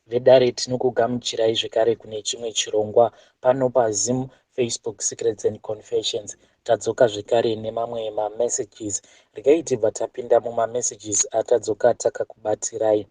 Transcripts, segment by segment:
Vedare, tinokugamuchirai zvekare kune chimwe chirongwa pano paZim Facebook Secrets and Confessions. Tadzoka zvekare nemamwe mamessages. Regai tibva tapinda mumamessages atadzoka takakubatirai.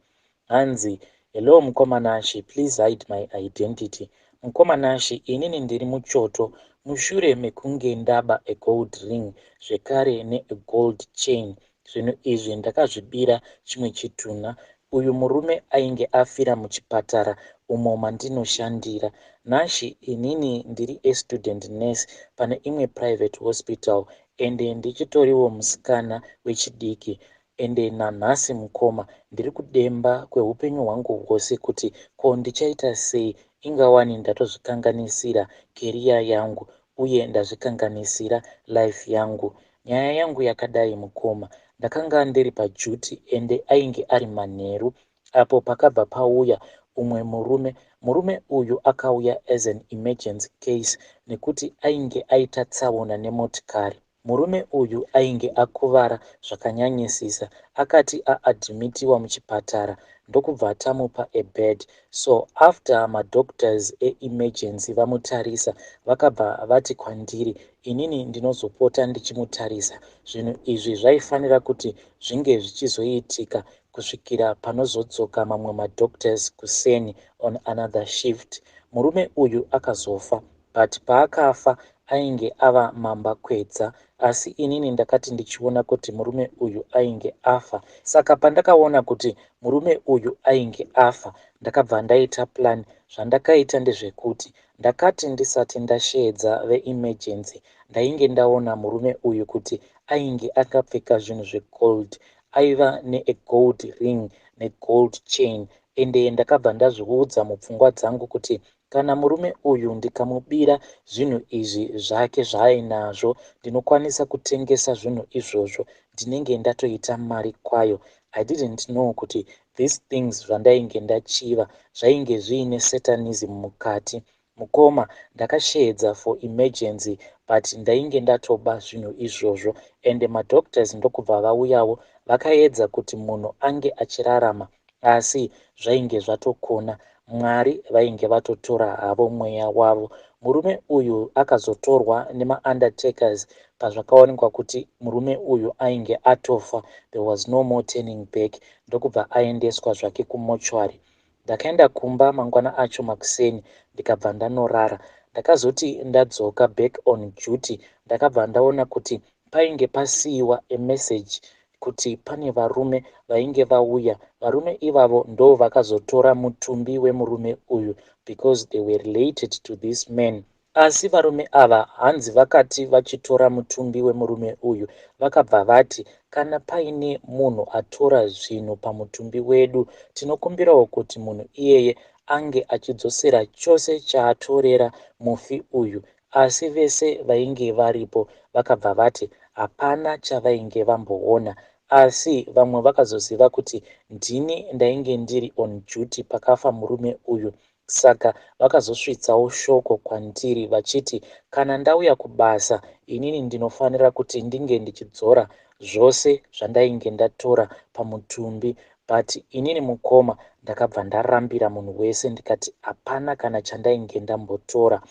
Hanzi, "Hello mukoma Nashe, please hide my identity. Mukoma Nashe, inini ndiri muchoto mushure mekunge ndaba a gold ring zvekare neagold chain. Zvinhu izvi ndakazvibira chimwe chitunha. Uyu murume ainge afira muchipatara umo mandinoshandira. Nashe, inini ndiri a student nurse pane imwe private hospital, ende ndichitoriwo musikana wechidiki. Ende nanhasi mukoma, ndiri kudemba kweupenyu hwangu hwose kuti ko ndichaita sei. Ingawani ndatozvikanganisira career yangu uye ndazvikanganisira life yangu. Nyaya yangu yakadai mukoma, ndakanga ndiri paduty, ende ainge ari manheru apo pakabva pauya umwe murume. Murume uyu akauya as an emergency case nekuti ainge aita tsaona nemotikari. Murume uyu ainge akuvara zvakanyanyisisa. Akati aadmitiwa muchipatara, ndokubva tamupa a bed. So after madoctors eemergency vamutarisa, vakabva vati kwandiri inini ndinozopota ndichimutarisa. Zvinhu izvi zvaifanira kuti zvinge zvichizoitika kusvikira panozodzoka mamwe madoctors kuseni on another shift. Murume uyu akazofa, but paakafa ainge ava mambakwedza. Asi inini ndakati ndichiona kuti murume uyu ainge afa, saka pandakaona kuti murume uyu ainge afa, ndakabva ndaita plan. Zvandakaita ndezvekuti ndakati ndisati ndasheedza veemergency, ndainge ndaona murume uyu kuti ainge akapfeka zvinhu zvegold. Aiva neagold ring negold chain. Ende ndakabva ndazviudza mupfungwa dzangu kuti kana murume uyu ndikamubira zvinhu izvi zvake zvaainazvo, ndinokwanisa kutengesa zvinhu izvozvo, ndinenge ndatoita mari kwayo. I didn't know kuti these things zvandainge ndachiva zvainge zviine satanism mukati. Mukoma, ndakasheedza for emergency, but ndainge ndatoba zvinhu izvozvo. Ende madoctors ndokubva vauyawo, vakaedza kuti munhu ange achirarama, asi zvainge zvatokona. Mwari vainge vatotora havo mweya wavo. Murume uyu akazotorwa nemaundertakers. Pazvakaonekwa kuti murume uyu ainge atofa, there was no more turning back, ndokubva aendeswa zvake kumochwari. Ndakaenda kumba mangwana acho makuseni, ndikabva ndanorara. Ndakazoti ndadzoka back on duty, ndakabva ndaona kuti painge pasiyiwa amessage kuti pane varume vainge vauya. Varume ivavo ndo vakazotora mutumbi wemurume uyu because they were related to this man. Asi varume ava hanzi vakati vachitora mutumbi wemurume uyu, vakabva vati kana paine munhu atora zvinhu pamutumbi wedu, tinokumbirawo kuti munhu iyeye ange achidzosera chose chaatorera mufi uyu. Asi vese vainge varipo vakabva vati hapana chavainge vamboona. Asi vamwe vakazoziva kuti ndini ndainge ndiri on duty pakafa murume uyu, saka vakazosvitsawo shoko kwandiri vachiti kana ndauya kubasa, inini ndinofanira kuti ndinge ndichidzora zvose zvandainge ndatora pamutumbi. But inini mukoma, ndakabva ndarambira munhu wese, ndikati hapana kana chandainge ndambotora.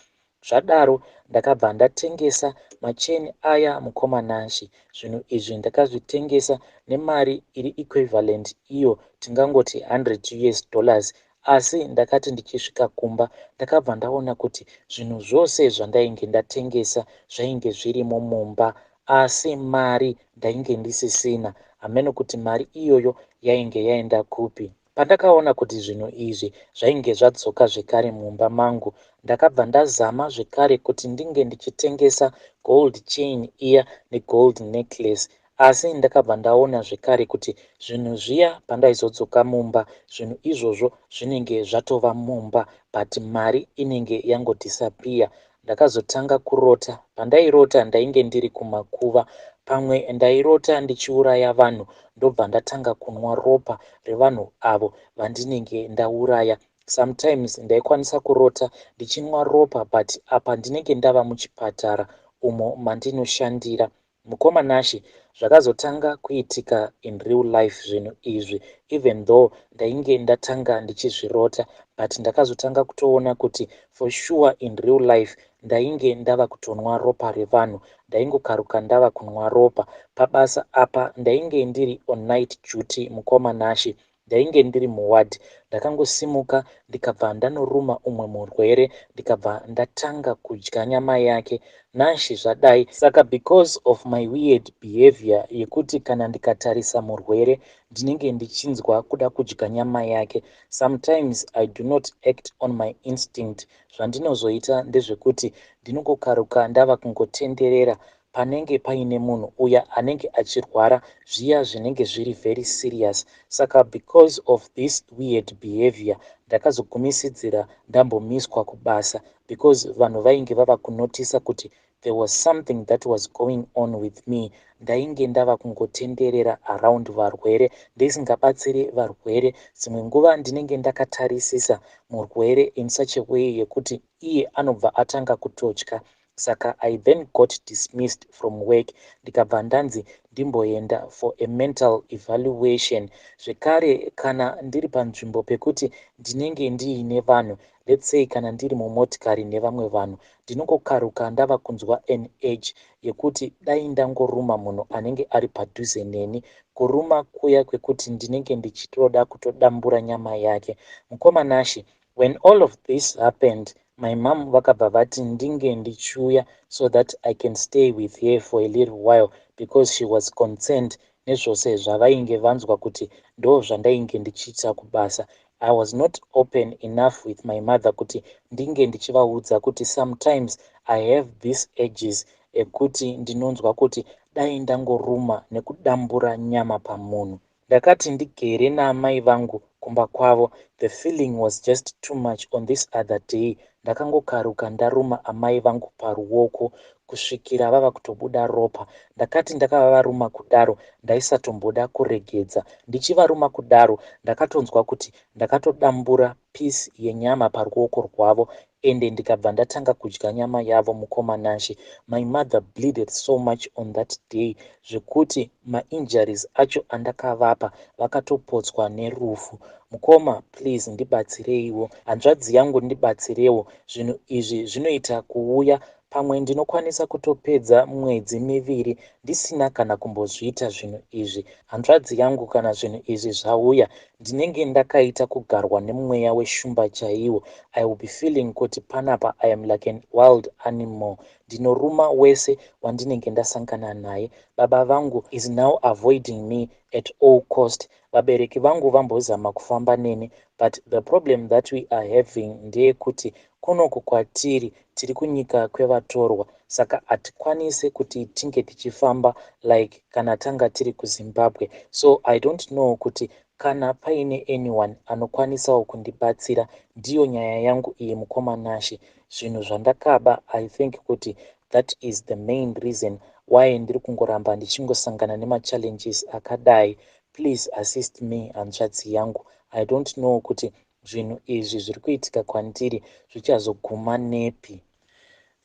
Zvadaro ndakabva ndatengesa macheni aya. Mukoma Nashe, zvinhu izvi ndakazvitengesa nemari iri equivalent iyo tingangoti 100 US dollars. Asi ndakati ndichisvika kumba, ndakabva ndaona kuti zvinhu zvose zvandainge ndatengesa zvainge zvirimo mumba, asi mari ndainge ndisisina. Hameno kuti mari iyoyo yainge yaenda kupi. Pandakaona kuti zvinhu izvi zvainge zvadzoka zvekare mumba mangu, ndakabva ndazama zvekare kuti ndinge ndichitengesa gold chain iya negold necklace. Asi ndakabva ndaona zvekare kuti zvinhu zviya, pandaizodzoka mumba, zvinhu izvozvo zvinenge zvatova mumba, but mari inenge yangodisappear. Ndakazotanga kurota. Pandairota, ndainge ndiri kumakuva. Pamwe ndairota ndichiuraya vanhu, ndobva ndatanga kunwa ropa revanhu avo vandinenge ndauraya. Sometimes ndaikwanisa kurota ndichinwa ropa, but apa ndinenge ndava muchipatara umo mandinoshandira. Mukoma Nashe, Zvakazotanga kuitika in real life zvinhu izvi, even though ndainge ndatanga ndichizvirota, but ndakazotanga kutoona kuti for sure in real life ndainge ndava kutonwa ropa revanhu. Ndaingokaruka ndava kunwa ropa. Pabasa apa ndainge ndiri on night duty, mukoma Nashe. Ndainge ndiri muwadhi. Ndakangosimuka ndikabva ndanoruma umwe murwere, ndikabva ndatanga kudya nyama yake. Nashe, zvadai saka, because of my weird behavior yekuti kana ndikatarisa murwere ndinenge ndichinzwa kuda kudya nyama yake, sometimes I do not act on my instinct. Zvandinozoita ndezvekuti ndinongokaruka ndava kungotenderera panenge paine munhu uya anenge achirwara zviya zvinenge zviri very serious. Saka because of this weird behavior, ndakazogumisidzira ndambomiswa kubasa because vanhu vainge vava kunotisa kuti there was something that was going on with me. Ndainge ndava kungotenderera around varwere ndisingabatsiri varwere. Dzimwe nguva ndinenge ndakatarisisa murwere in such a way yekuti iye anobva atanga kutotya. Saka I then got dismissed from work, ndikabva ndanzi ndimboenda for a mental evaluation. Zvekare, kana ndiri panzvimbo pekuti ndinenge ndiine vanhu, let's say kana ndiri mumotikari nevamwe vanhu, ndinongokaruka ndava kunzwa an urge yekuti dai ndangoruma munhu anenge ari padhuze neni, kuruma kuya kwekuti ndinenge ndichitoda kutodambura nyama yake. Mukoma Nashe, when all of this happened, my mom vakabva vati ndinge ndichiuya so that I can stay with her for a little while because she was concerned nezvose zvavainge vanzwa kuti ndo zvandainge ndichiita kubasa. I was not open enough with my mother kuti ndinge ndichivaudza kuti sometimes I have these urges ekuti ndinonzwa kuti dai ndangoruma nekudambura nyama pamunhu. Ndakati ndigere naamai vangu kumba kwavo, the feeling was just too much. On this other day ndakangokaruka ndaruma amai vangu paruoko kusvikira vava kutobuda ropa. Ndakati ndakavavaruma kudaro, ndaisatomboda kuregedza. Ndichivaruma kudaro, ndakatonzwa kuti ndakatodambura piece yenyama paruoko rwavo, ende ndikabva ndatanga kudya nyama yavo. Mukoma Nashe, my mother bleeded so much on that day zvekuti mainjuries acho andakavapa, vakatopotswa nerufu. Mukoma, please ndibatsireiwo. Hanzvadzi yangu, ndibatsirewo. Zvinhu izvi zvinoita kuuya, pamwe ndinokwanisa kutopedza mwedzi 2 ndisina kana kumbozviita zvinhu izvi. Hanzvadzi yangu, kana zvinhu izvi zvauya, ndinenge ndakaita kugarwa nemweya weshumba chaiwo. I will be feeling kuti panapa I am like an wild animal, ndinoruma wese wandinenge ndasangana naye. Baba vangu is now avoiding me at all cost. Vabereki vangu vambozama kufamba neni, but the problem that we are having ndeyekuti kunoku kwatiri tiri kunyika kwevatorwa, saka hatikwanisi kuti tinge tichifamba like kana tanga tiri kuZimbabwe. So I don't know kuti kana paine anyone anokwanisawo kundibatsira. Ndiyo nyaya yangu iyi, mukoma Nashe. Zvinhu zvandakaba, I think kuti that is the main reason why ndiri kungoramba ndichingosangana nemachallenges akadai. Please assist me, hanzvadzi yangu. I don't know kuti zvinhu izvi zviri kuitika kwandiri zvichazoguma nepi.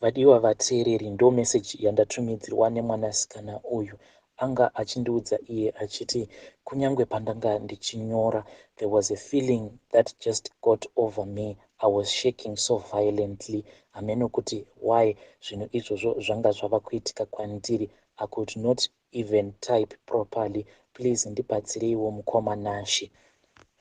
Vadiwa vateereri, ndo meseji yandatumidzirwa nemwanasikana uyu. Anga achindiudza iye achiti kunyange pandanga ndichinyora, there was a feeling that just got over me. I was shaking so violently. Hameno kuti why zvinhu izvozvo zvanga zvava kuitika kwandiri. I could not even type properly. Please ndibatsireiwo, mukoma Nashe.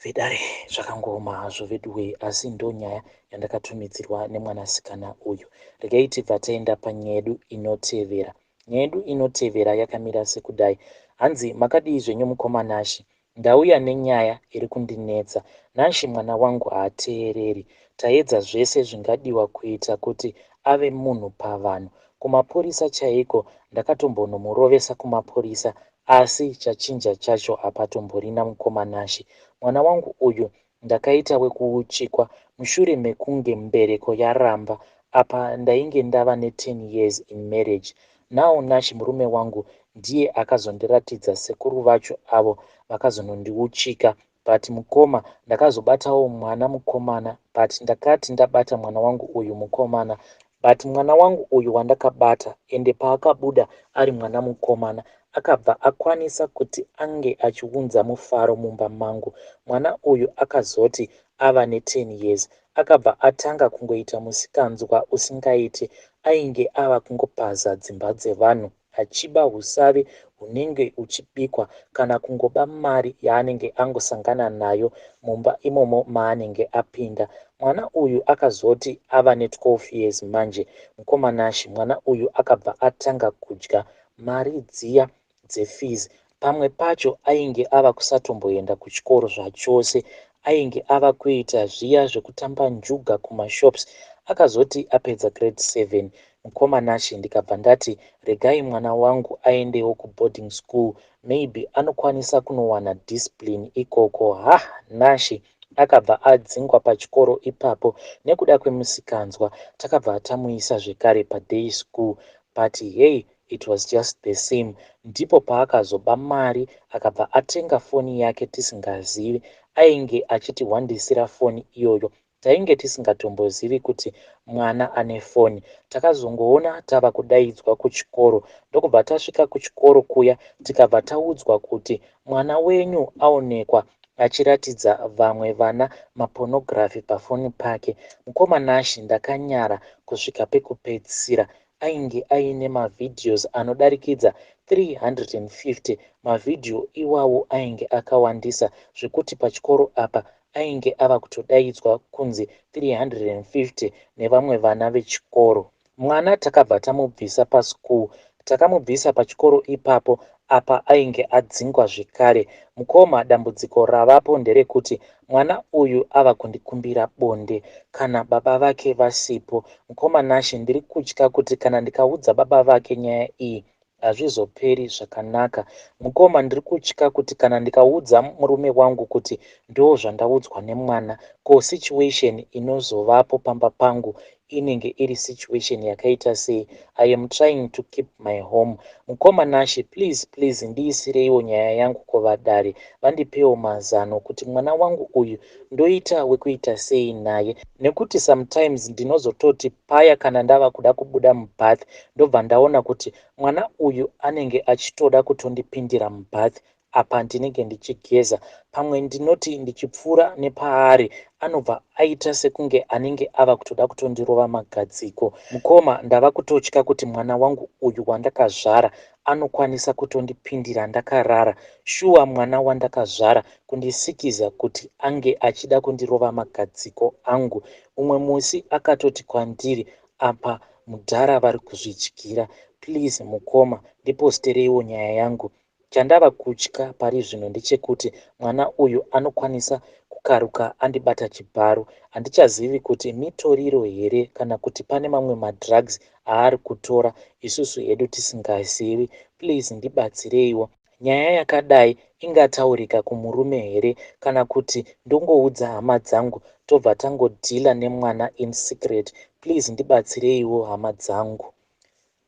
Vedare, zvakangooma hazvo veduwe, asi ndo nyaya yandakatumidzirwa nemwanasikana uyu. Regai tibva taenda panyaya yedu inotevera. Nyaya yedu inotevera yakamira sekudai. Hanzi, "Makadii zvenyu, mukoma Nashe? Ndauya nenyaya iri kundinetsa. Nashe, mwana wangu haateereri. Taedza zvese zvingadiwa kuita kuti ave munhu pavanhu. Kumapurisa chaiko ndakatombonomurovesa kumapurisa, asi chachinja chacho hapatomborina. Mukoma Nashe, mwana wangu uyu ndakaita wekuuchikwa mushure mekunge mbereko yaramba. Apa ndainge ndava ne10 years in marriage now. Nashe, murume wangu ndiye akazondiratidza sekuru vacho avo vakazonondiuchika. But mukoma, ndakazobatawo mwana mukomana. But ndakati ndabata mwana wangu uyu mukomana, but mwana wangu uyu wandakabata, ende paakabuda ari mwana mukomana, Akabva akwanisa kuti ange achiunza mufaro mumba mangu. Mwana uyu akazoti ava ne10 years akabva atanga kungoita musikanzwa usingaite. Ainge ava kungopaza dzimba dzevanhu achiba usavi hunenge huchibikwa kana kungoba mari yaanenge angosangana nayo mumba imomo maanenge apinda. Mwana uyu akazoti ava ne12 years manje, mukoma Nashe, mwana uyu akabva atanga kudya mari dziya dzefees. Pamwe pacho ainge ava kusatomboenda kuchikoro zvachose. Ainge ava kuita zviya zvekutamba njuga kumashops. Akazoti apedza grade 7, mukoma Nashe, ndikabva ndati regai mwana wangu aendewo kuboarding school, maybe anokwanisa kunowana discipline ikoko. Ha, Nashe, akabva adzingwa pachikoro ipapo nekuda kwemusikanzwa. Takabva tamuisa zvekare paday school, but hey, it was just the same. Ndipo paakazoba mari akabva atenga foni yake tisingazivi. Ainge achitihwandisira foni iyoyo. Tainge tisingatombozivi kuti mwana ane foni. Takazongoona tava kudaidzwa kuchikoro, ndokubva tasvika kuchikoro kuya, tikabva taudzwa kuti mwana wenyu aonekwa achiratidza vamwe vana mapornography pafoni pake. Mukoma Nashe, ndakanyara kusvika pekupedzisira. Ainge aine mavideos anodarikidza 350. Mavhidhiyo iwawo ainge akawandisa zvekuti pachikoro apa ainge ava kutodaidzwa kunzi 350 nevamwe vana vechikoro. Mwana takabva tamubvisa paschool, takamubvisa pachikoro ipapo. Apa ainge adzingwa zvekare. Mukoma, dambudziko ravapo nderekuti mwana uyu ava kundikumbira bonde kana baba vake vasipo. Mukoma Nashe, ndiri kutya kuti kana ndikaudza baba vake nyaya iyi hazvizoperi zvakanaka. Mukoma, ndiri kutya kuti kana ndikaudza murume wangu kuti ndo zvandaudzwa nemwana, ko situation inozovapo pamba pangu inenge iri situation yakaita sei? I am trying to keep my home. Mukoma Nashe, please, please, ndiisireiwo nyaya yangu kuvadare, vandipewo mazano kuti mwana wangu uyu ndoita wekuita sei naye, nekuti sometimes ndinozototi paya kana ndava kuda kubuda mubath, ndobva ndaona kuti mwana uyu anenge achitoda kutondipindira mubath apa ndinenge ndichigeza. Pamwe ndinoti ndichipfuura nepaari, anobva aita sekunge anenge ava kutoda kutondirova magadziko. Mukoma, ndava kutotya kuti mwana wangu uyu wandakazvara anokwanisa kutondipindira ndakarara. Shuwa, mwana wandakazvara kundisikiza kuti ange achida kundirova magadziko angu. Umwe musi akatoti kwandiri, "Apa mudhara vari kuzvidyira." Please mukoma, ndipostereiwo nyaya yangu. Chandava kutya pari zvino ndechekuti mwana uyu anokwanisa kukaruka andibata chibharo. Handichazivi kuti mitoriro here kana kuti pane mamwe madrugs aari kutora isusu hedu tisingazivi. Please ndibatsireiwo. Nyaya yakadai ingataurika kumurume here, kana kuti ndongoudza hama dzangu tobva tangodeala nemwana in secret? Please ndibatsireiwo, hama dzangu.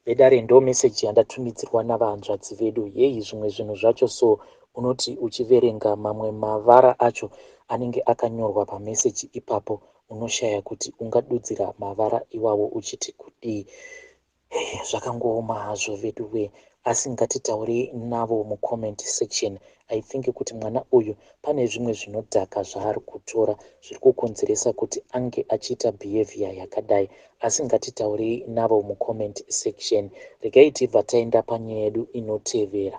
Vedare, ndo meseji yandatumidzirwa navahanzvadzi vedu. Yei, zvimwe zvinhu zvacho so, unoti uchiverenga mamwe mavara acho anenge akanyorwa pameseji ipapo, unoshaya kuti ungadudzira mavara iwawo uchiti kudii. Zvakangooma hazvo vedu we, asi ngatitaurei navo mucomment section. I think kuti mwana uyu pane zvimwe zvinodhaka zvaari kutora zviri kukonzeresa kuti ange achiita behavior yakadai, asi ngatitaurei navo mucomment section. Regai tibva taenda panyaya yedu inotevera.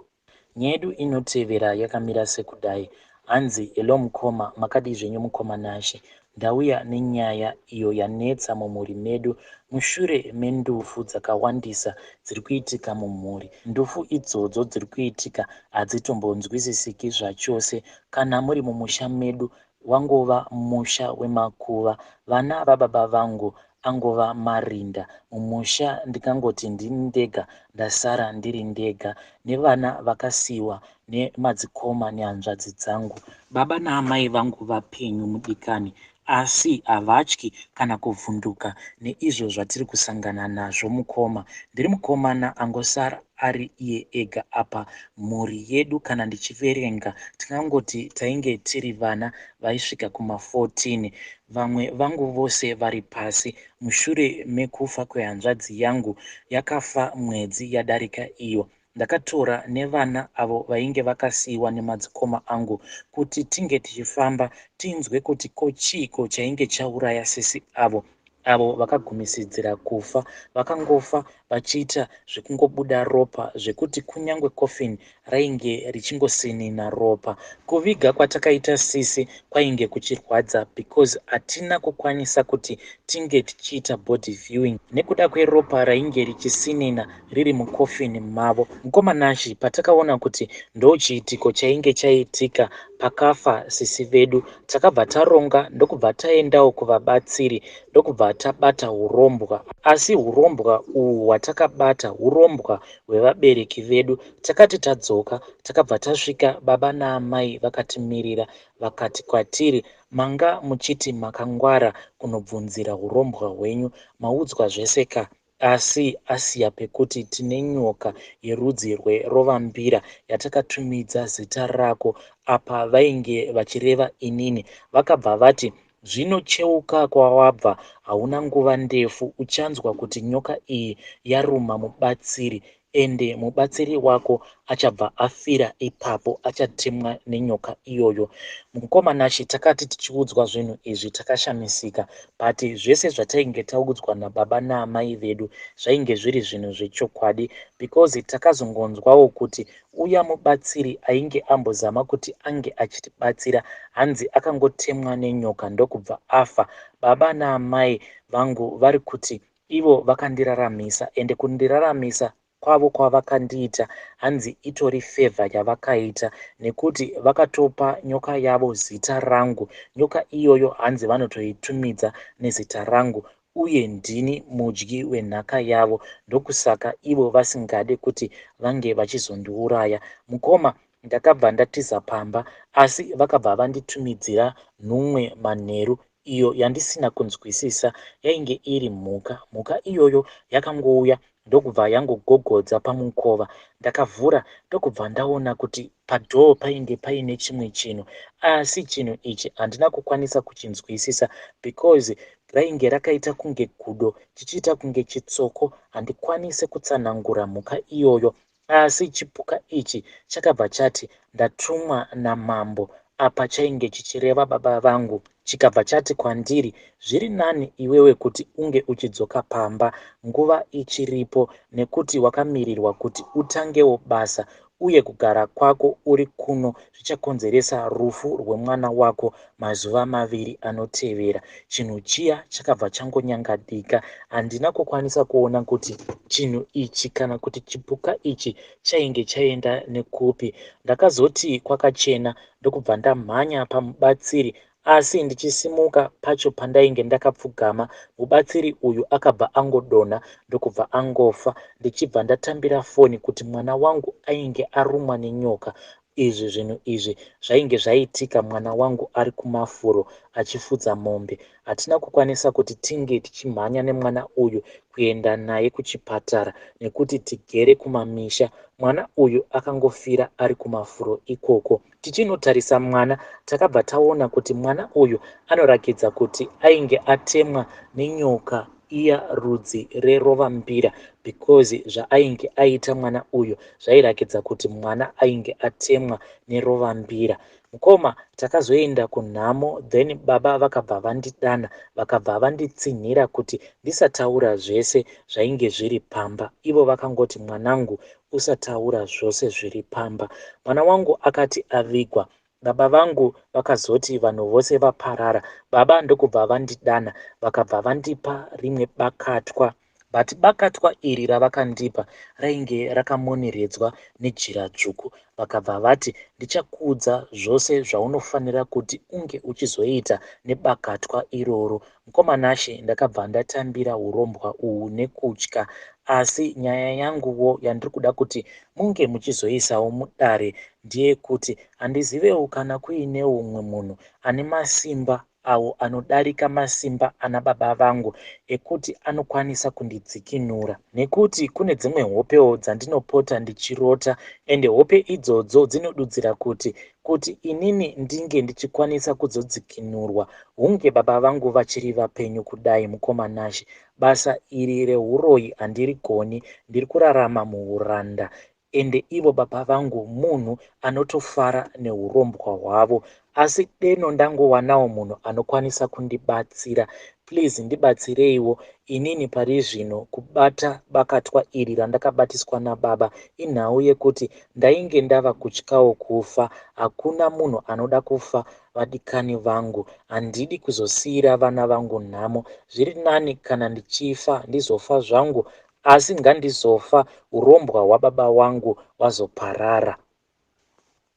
Nyaya yedu inotevera yakamira sekudai. Hanzi, "Hello mukoma, makadii zvenyu?" Mukoma Nashe, ndauya nenyaya iyo yanetsa mumhuri medu mushure mendufu dzakawandisa dziri kuitika mumhuri. Ndufu idzodzo dziri kuitika hadzitombonzwisisiki zvachose. Kana muri mumusha medu, wangova musha wemakuva. Vana vababa vangu angova marinda mumusha. Ndikangoti ndini ndega ndasara, ndiri ndega nevana vakasiyiwa nemadzikoma nehanzvadzi dzangu. Baba naamai vangu vapenyu mudikani, asi havatyi kana kuvhunduka neizvo zvatiri kusangana nazvo. Mukoma, ndiri mukomana angosara ari iye ega apa. Mhuri yedu kana ndichiverenga, tingangoti tainge tiri vana vaisvika kuma14. Vamwe vangu vose vari pasi mushure mekufa kwehanzvadzi yangu yakafa mwedzi yadarika iyo. Ndakatora nevana avo vainge vakasiiwa nemadzikoma angu kuti tinge tichifamba tinzwe kuti ko chiiko chainge chauraya sisi avo, avo vakagumisidzira kufa. Vakangofa vachiita zvekungobuda ropa zvekuti kunyangwe coffin rainge richingosinina ropa. Kuviga kwatakaita sisi kwainge kuchirwadza because hatina kukwanisa kuti tinge tichiita body viewing nekuda kweropa rainge richisinina riri mucoffin mavo. Mukoma Nashy patakaona kuti ndochiitiko chainge chaitika pakafa sisi vedu takabva taronga ndokubva taendawo kuvabatsiri ndokubva tabata hurombwa asi hurombwa uhu hwatakabata hurombwa hwevabereki vedu. Takati tadzoka takabva tasvika baba naamai vakatimirira vakati kwatiri manga muchiti makangwara kunobvunzira hurombwa hwenyu maudzwa zvese ka asi asiya pekuti tine nyoka yerudzi rwerovambira yatakatumidza zita rako apa vainge vachireva inini vakabva vati zvino cheuka kwawabva hauna nguva ndefu uchanzwa kuti nyoka iyi yaruma mubatsiri ende mubatsiri wako achabva afira ipapo achatemwa nenyoka iyoyo. Mukoma Nashy takati tichiudzwa zvinhu izvi takashamisika but zvese zvatainge taudzwa nababa naamai vedu zvainge zviri zvinhu zvechokwadi because takazongonzwawo kuti uya mubatsiri ainge ambozama kuti ange achitibatsira hanzi akangotemwa nenyoka ndokubva afa. Baba naamai vangu vari kuti ivo vakandiraramisa ende kundiraramisa kwavo kwavakandiita hanzi itori favour yavakaita nekuti vakatopa nyoka yavo zita rangu nyoka iyoyo hanzi vanotoitumidza nezita rangu uye ndini mudyi wenhaka yavo ndokusaka ivo vasingade kuti vange vachizondiuraya. Mukoma ndakabva ndatiza pamba asi vakabva vanditumidzira nhumwe manheru iyo yandisina kunzwisisa yainge iri mhuka. Mhuka iyoyo yakangouya ndokubva yangogogodza pamukova. Ndakavhura ndokubva ndaona kuti padoor painge paine chimwe chinhu asi chinhu ichi handina kukwanisa kuchinzwisisa because rainge rakaita kunge gudo chichiita kunge chitsoko handikwanise kutsanangura mhuka iyoyo Asi chipuka ichi chakabva chati, Ndatumwa namambo. Apa chainge chichireva baba vangu. Chikabva chati kwandiri, Zviri nani iwewe kuti unge uchidzoka pamba nguva ichiripo nekuti wakamirirwa kuti utangewo basa uye kugara kwako uri kuno zvichakonzeresa rufu rwemwana wako mazuva maviri anotevera. Chinhu chiya chakabva changonyangadika. Handina kukwanisa kuona kuti chinhu ichi kana kuti chipuka ichi chainge chaenda nekupi. Ndakazoti kwakachena ndokubva ndamhanya pamubatsiri asi ndichisimuka pacho pandainge ndakapfugama mubatsiri uyu akabva angodonha ndokubva angofa ndichibva ndatambira foni kuti mwana wangu ainge arumwa nenyoka. Izvi zvinhu izvi zvainge zvaitika mwana wangu ari kumafuro achifudza mombe. Hatina kukwanisa kuti tinge tichimhanya nemwana uyu kuenda naye kuchipatara nekuti tigere kumamisha. Mwana uyu akangofira ari kumafuro ikoko. Tichinotarisa mwana takabva taona kuti mwana uyu anorakidza kuti ainge atemwa nenyoka iya rudzi rerovambira because zvaainge aita mwana uyu zvairakidza kuti mwana ainge atemwa nerovambira. Mukoma takazoenda kunhamo then baba vakabva vandidana vakabva vanditsinhira kuti ndisataura zvese zvainge zviri pamba ivo vakangoti mwanangu usataura zvose zviri pamba. Mwana wangu akati avigwa baba vangu vakazoti vanhu vose vaparara baba ndokubva vandidana vakabva vandipa rimwe bakatwa but bakatwa iri ravakandipa rainge rakamoneredzwa nejira dzvuku vakabva vati ndichakuudza zvose zvaunofanira kuti unge uchizoita nebakatwa iroro. Mukoma Nashe ndakabva ndatambira hurombwa uhu nekutya asi nyaya yanguwo yandiri kuda kuti munge muchizoisawo mudare ndeyekuti handizivewo kana kuine umwe munhu ane masimba awo anodarika masimba ana baba vangu ekuti anokwanisa kundidzikinura. Nekuti kune dzimwe hopewo dzandinopota ndichirota ende hope idzodzo dzinodudzira kuti kuti inini ndinge ndichikwanisa kuzodzikinurwa hunge baba vangu vachiri vapenyu kudai mukoma Nashe. Basa iri rehuroyi handirigoni ndiri kurarama muhuranda. Ende ivo baba vangu munhu anotofara nehurombwa hwavo asi deno ndangowanawo munhu anokwanisa kundibatsira. Please ndibatsireiwo inini parizvino kubata bakatwa iri randakabatiswa nababa inhau yekuti ndainge ndava kutyawo kufa. Hakuna munhu anoda kufa vadikani vangu. Handidi kuzosiira vana vangu nhamo. Zviri nani kana ndichifa ndizofa zvangu asi ngandizofa hurombwa hwababa wangu hwazoparara.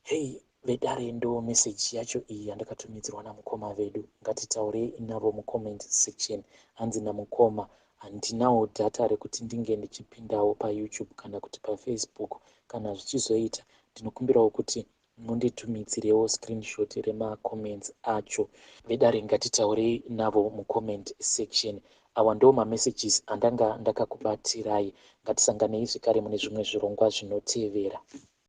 Hey vedare ndo message yacho iyi yandakatumidzirwa namukoma vedu. Ngatitaurei navo mucomment section. Hanzi namukoma handinawo data rekuti ndinge ndichipindawo paYouTube kana kuti paFacebook. Kana zvichizoita ndinokumbirawo kuti munditumidzirewo screenshot remacomments acho. Vedare ngatitaurei navo mucomment section. Awa ndo mamessages andanga ndakakubatirai. Ngatisanganei zvekare mune zvimwe zvirongwa zvinotevera.